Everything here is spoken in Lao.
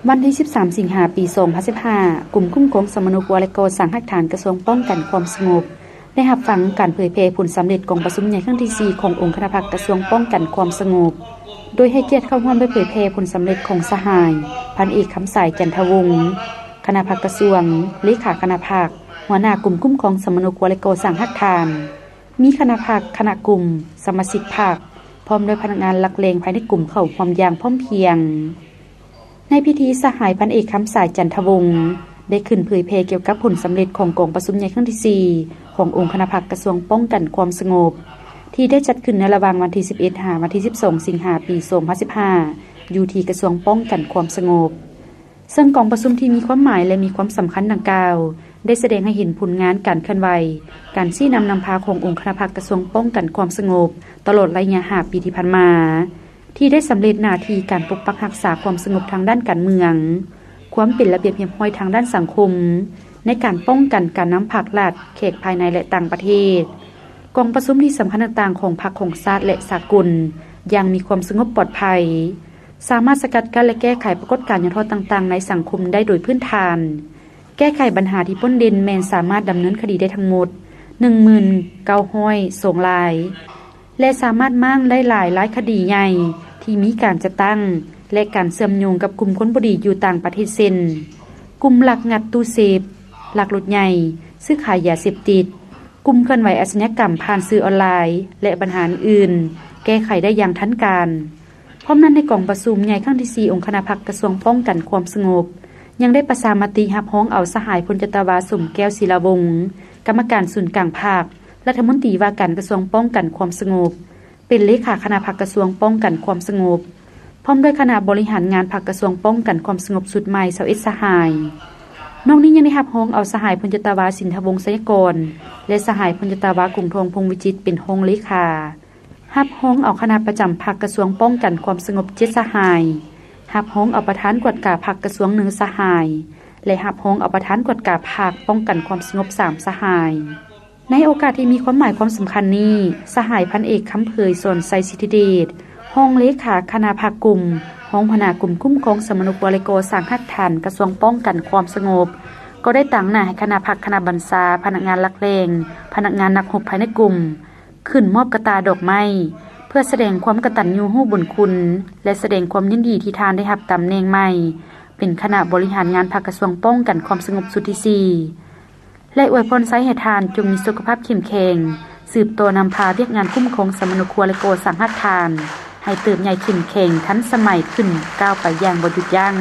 ວັນທີສິບສາມ ສິງຫາ ປີສອງພັນສິບຫ້າ ກົມຄຸ້ມຄອງສຳມະໂນຄົວ ແລະ ກໍ່ສ້າງຮາກຖານ ກະຊວງປ້ອງກັນຄວາມສະຫງົບ ໄດ້ຮັບຟັງການເຜີຍແຜ່ຜົນສຳເລັດກອງປະຊຸມໃຫຍ່ຄັ້ງທີສີ່ ຂອງອົງຄະນະພັກກະຊວງປ້ອງກັນຄວາມສະຫງົບ, ໂດຍໃຫ້ກຽດເຂົ້າຮ່ວມໄປເຜີຍແຜ່ຜົນສຳເລັດຂອງສະຫາຍ ພັນເອກ ຄຳສາຍ ຈັນທະວົງ ຄະນະພັກກະຊວງ, ເລຂາຄະນະພັກ, ຫົວໜ້າກົມຄຸ້ມຄອງສຳມະໂນຄົວ ແລະ ກໍ່ສ້າງຮາກຖານ, ມີຄະນະພັກ, ຄະນະກົມ, ສະມາຊິກພັກ, ພ້ອມດ້ວຍພະນັກງານຫຼັກແຫຼ່ງພາຍໃນກົມເຂົ້າຮ່ວມຢ່າງພ້ອມພຽງ. ໃນພິທີ ສະຫາຍ ພັນເອກ ຄຳສາຍ ຈັນທະວົງ ໄດ້ຂຶ້ນເຜີຍແຜ່ກ່ຽວກັບຜົນສຳເລັດຂອງກອງປະຊຸມໃຫຍ່ຄັ້ງທີສີ່ ຂອງອົງຄະນະພັກກະຊວງປ້ອງກັນຄວາມສະຫງົບ ທີ່ໄດ້ຈັດຂຶ້ນໃນລະຫວ່າງວັນທີສິບເອັດ ຫາ ວັນທີສິບສອງ ສິງຫາ ປີສອງພັນສິບຫ້າ ຢູ່ທີ່ກະຊວງປ້ອງກັນຄວາມສະຫງົບ. ເຊິ່ງກອງປະຊຸມທີ່ມີຄວາມໝາຍ ແລະ ມີຄວາມສຳຄັນດັ່ງກ່າວ ໄດ້ສະແດງໃຫ້ເຫັນຜົນງານການເຄື່ອນໄຫວ, ການຊີ້ນຳນຳພາຂອງອົງຄະນະພັກກະຊວງປ້ອງກັນຄວາມສະຫງົບ ຕະຫຼອດໄລຍະຫ້າປີທີ່ຜ່ານມາ ທີ່ໄດ້ສຳເລັດໜ້າທີ່ການປົກປັກຮັກສາຄວາມສະຫງົບທາງດ້ານການເມືອງ, ຄວາມເປັນລະບຽບຮຽບຮ້ອຍທາງດ້ານສັງຄົມ, ໃນການປ້ອງກັນການນຳພາກລັດ, ແຂກພາຍໃນ ແລະ ຕ່າງປະເທດ. ກອງປະຊຸມທີ່ສຳຄັນຕ່າງໆຂອງພັກ, ຂອງຊາດ ແລະ ສາກົນ ຢ່າງມີຄວາມສະຫງົບປອດໄພ, ສາມາດສະກັດກັ້ນ ແລະ ແກ້ໄຂປາກົດການຫຍໍ້ທໍ້ຕ່າງໆໃນສັງຄົມໄດ້ໂດຍພື້ນຖານ. ແກ້ໄຂບັນຫາທີ່ພົ້ນເດັ່ນແມ່ນສາມາດດຳເນີນຄະດີໄດ້ທັງໝົດ ໜຶ່ງໝື່ນເກົ້າຮ້ອຍສອງລາຍ ແລະ ສາມາດມ້າງໄດ້ຫຼາຍລາຍຄະດີໃຫຍ່ທີ່ມີການຈັດຕັ້ງ ແລະ ການເຊື່ອມໂຍງກັບກຸ່ມຄົນບໍ່ດີຢູ່ຕ່າງປະເທດ ເຊັ່ນ ກຸ່ມລັກງັດຕູ້ເຊບ, ລັກລົດໃຫຍ່, ຊື້ຂາຍຢາເສບຕິດ, ກຸ່ມເຄື່ອນໄຫວອາຊະຍາກຳຜ່ານສື່ອອນລາຍ ແລະ ບັນຫາອື່ນໆ ແກ້ໄຂໄດ້ຢ່າງທັນການ. ພ້ອມນັ້ນ, ໃນກອງປະຊຸມໃຫຍ່ຄັ້ງທີສີ່ ອົງຄະນະພັກກະຊວງປ້ອງກັນຄວາມສະຫງົບ ຍັງໄດ້ປະຊາມະຕິຮັບຮອງເອົາສະຫາຍ ພົນຈັດຕະວາ ສົມແກ້ວ ສີລາວົງ ກຳມະການສູນກາງພັກ, ລັດຖະມົນຕີວ່າການກະຊວງປ້ອງກັນຄວາມສະຫງົບ ເປັນເລຂາຄະນະພັກກະຊວງປ້ອງກັນຄວາມສະຫງົບ, ພ້ອມດ້ວຍຄະນະບໍລິຫານງານພັກກະຊວງປ້ອງກັນຄວາມສະຫງົບຊຸດໃໝ່ ຊາວເອັດ ສະຫາຍ. ນອກນີ້ຍັງໄດ້ຮັບຮອງເອົາສະຫາຍ ພົນຈັດຕະວາ ສິນທະວົງ ໄຊຍະກອນ ແລະ ສະຫາຍ ພົນຈັດຕະວາ ກົງທອງ ພົງວິຈິດ ເປັນຮອງເລຂາ. ຮັບຮອງເອົາຄະນະປະຈຳພັກກະຊວງປ້ອງກັນຄວາມສະຫງົບ ເຈັດ ສະຫາຍ, ຮັບຮອງເອົາປະທານກວດກາພັກກະຊວງ ໜຶ່ງ ສະຫາຍ ແລະ ຮັບຮອງເອົາປະທານກວດກາພັກປ້ອງກັນຄວາມສະຫງົບ ສາມ ສະຫາຍ. ໃນໂອກາດທີ່ມີຄວາມໝາຍຄວາມສຳຄັນນີ້, ສະຫາຍ ພັນເອກ ຄຳເຜີຍ ສອນໄຊ ສິດທິເດດ ຮອງເລຂາຄະນະພັກກົມ, ຮອງຫົວໜ້າກົມຄຸ້ມຄອງສຳມະໂນຄົວ ແລະ ກໍ່ສ້າງຮາກຖານ ກະຊວງປ້ອງກັນຄວາມສະຫງົບ ກໍໄດ້ຕາງໜ້າໃຫ້ຄະນະພັກ, ຄະນະບັນຊາ, ພະນັກງານຫຼັກແຫຼ່ງ, ພະນັກງານນັກຮົບພາຍໃນກົມ ຂຶ້ນມອບກະຕ່າດອກໄມ້ ເພື່ອສະແດງຄວາມກະຕັນຍູຮູ້ບຸນຄຸນ ແລະ ສະແດງຄວາມຍິນດີທີ່ທ່ານໄດ້ຮັບຕຳແໜ່ງໃໝ່ເປັນຄະນະບໍລິຫານງານພັກກະຊວງປ້ອງກັນຄວາມສະຫງົບຊຸດທີສີ່ ແລະ ອວຍພອນໄຊໃຫ້ທ່ານຈົ່ງມີສຸຂະພາບເຂັ້ມແຂງ, ສືບຕໍ່ນຳພາວຽກງານຄຸ້ມຄອງສຳມະໂນຄົວ ແລະ ກໍ່ສ້າງຮາກຖານ ໃຫ້ເຕີບໃຫຍ່ເຂັ້ມແຂງ, ທັນສະໄໝຂຶ້ນ, ກ້າວໄປຢ່າງບໍ່ຢຸດຢັ້ງ.